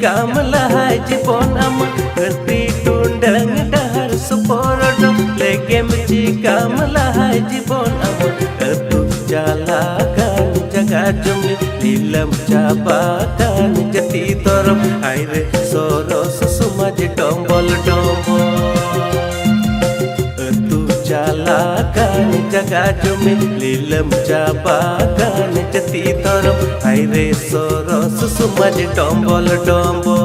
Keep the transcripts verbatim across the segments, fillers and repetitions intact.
ᱪᱤᱠᱟᱢ ᱞᱟᱦᱟᱭ ᱡᱤᱵᱚᱱ ᱟᱢᱟᱜ ᱦᱟᱹᱛᱤ ᱴᱩᱰᱟᱹᱝ ᱰᱟᱦᱟᱨ ᱥᱚᱯᱚᱨ ᱰᱚ ᱞᱮᱜᱮᱢ ᱪᱤᱠᱟᱢ ᱞᱟᱦᱟᱭ ᱡᱤᱵᱚᱱ ᱟᱢᱟᱜ ᱟᱹᱛᱩ ᱪᱟᱞᱟᱜ ᱠᱟᱱ ᱡᱟᱜᱟ ᱡᱚᱢᱤ ᱞᱤᱞᱟᱹᱢ ᱪᱟᱵᱟ ᱠᱟᱱ ᱡᱟᱹᱛᱤ ᱫᱷᱚᱨᱚᱢ ᱦᱟᱭ ᱨᱮ ᱥᱚᱨᱚᱥ ᱥᱚᱢᱟᱡᱽ ᱰᱚᱢᱵᱚᱞ ᱰᱚᱢᱵᱚᱞ᱾ ᱟᱹᱛᱩ ᱪᱟᱞᱟᱜ ᱠᱟᱱ ᱡᱟᱜᱟ ᱡᱚᱢᱤ ᱞᱤᱞᱟᱹᱢ ᱪᱟᱵᱟ ᱠᱟᱱ ᱡᱟᱹᱛᱤ ᱫᱷᱚᱨᱚᱢ ᱦᱟᱭ ᱨᱮ ᱥᱚᱨᱚᱥ ᱥᱚᱢᱟᱡᱽ ᱰᱚᱢᱵᱚᱞ ᱰᱚᱢᱵᱚᱞ᱾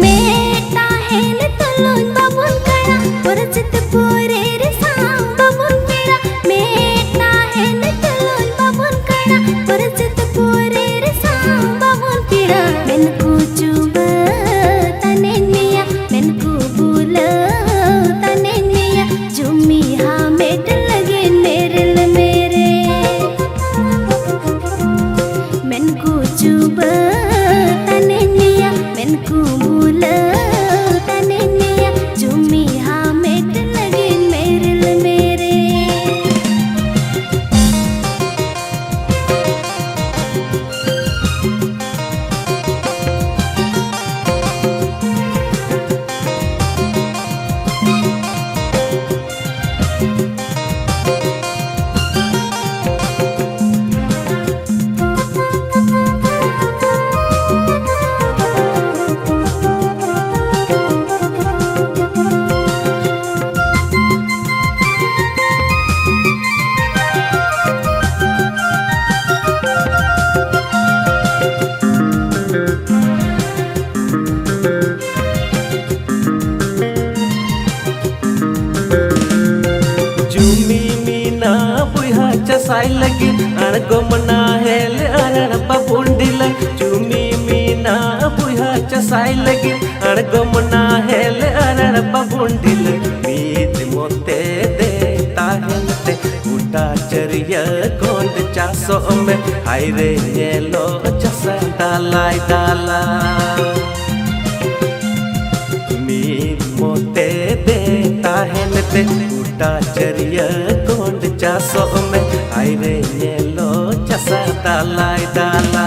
ᱢᱮᱫ ᱛᱟᱦᱮᱱ ᱛᱩᱞᱩᱡ ᱵᱟᱵᱚᱱ ᱠᱟᱬᱟ, ᱯᱚᱨᱤᱪᱤᱛ ᱯᱚᱨᱮ ᱨᱮ ᱥᱟᱶ ᱵᱟᱵᱚᱱ ᱯᱮᱲᱟ᱾ ᱢᱮᱫ ᱛᱟᱦᱮᱱ ᱛᱩᱞᱩᱡ ᱵᱟᱵᱚᱱ ᱠᱟᱬᱟ, ᱯᱚᱨᱤᱪᱤᱛ ᱯᱚᱨᱮ ᱨᱮ ᱥᱟᱶ ᱵᱟᱵᱚᱱ ᱯᱮᱲᱟ᱾ ᱢᱮᱱ ᱠᱚ ᱪᱩᱵᱟᱹ ᱛᱟᱱᱮᱧ ᱢᱮᱭᱟ, ᱢᱮᱱ ᱠᱚ ᱵᱩᱞᱟᱹᱣ ᱛᱟᱱᱮᱧ ᱢᱮᱭᱟ, ᱡᱩᱢᱤ ᱦᱟᱢᱮᱴ ᱞᱟᱹᱜᱤᱫ ᱢᱮᱨᱮᱞ ᱢᱮᱨᱮ᱾ ᱢᱮᱱ ᱠᱚ ᱪᱩᱵᱟᱹ ᱛᱟᱱᱮᱧ ᱢᱮᱭᱟ, ᱢᱮᱱ ᱠᱚ ᱵᱩᱞᱟᱹᱣ ᱛᱟᱱᱮᱧ ᱢᱮᱭᱟ, ᱡᱩᱢᱤ ᱦᱟᱢᱮᱴ ᱞᱟᱹᱜᱤᱫ ᱢᱮᱨᱮᱞ ᱢᱮᱨᱮ᱾ ᱡᱩᱢᱤ ᱢᱮᱱᱟᱜ ᱵᱚᱭᱦᱟ ᱪᱟᱥᱟᱭ ᱞᱟᱹᱜᱤᱫ, ᱟᱬᱜᱚᱢ ᱱᱟᱦᱮᱞ ᱟᱨᱟᱬ ᱵᱟᱵᱚᱱ ᱰᱷᱤᱞᱟᱹ᱾ ᱡᱩᱢᱤ ᱢᱮᱱᱟᱜ ᱵᱚᱭᱦᱟ ᱞᱟᱹᱜᱤᱫ ᱟᱬᱜᱚᱢ ᱱᱟᱦᱮᱞ ᱟᱨᱟᱬ ᱵᱟᱵᱩᱱᱰᱤ ᱞᱟᱹᱜᱤᱫ ᱢᱤᱫ ᱢᱚᱛᱮ ᱫᱮ ᱛᱟᱦᱮᱱ ᱛᱮ ᱜᱚᱴᱟ ᱪᱟᱹᱨᱤᱭᱟᱹ ᱜᱚᱸᱰ ᱪᱟᱥᱚᱜ ᱢᱮ᱾ ᱦᱟᱭ ᱨᱮ ᱧᱮᱞᱚᱜ ᱪᱟᱥᱟ ᱫᱟᱞᱟᱭ ᱫᱟᱞᱟ ᱢᱤᱫ ᱢᱚᱛᱮ ᱫᱮ ᱛᱟᱦᱮᱱ ᱛᱮ ᱜᱚᱴᱟ ᱪᱟᱹᱨᱤᱭᱟᱹ ᱜᱚᱸᱰ ᱪᱟᱥᱚᱜ ᱢᱮ᱾ ᱦᱟᱭ ᱨᱮ ᱧᱮᱞᱚᱜ ᱪᱟᱥᱟ ᱫᱟᱞᱟᱭ ᱫᱟᱞᱟ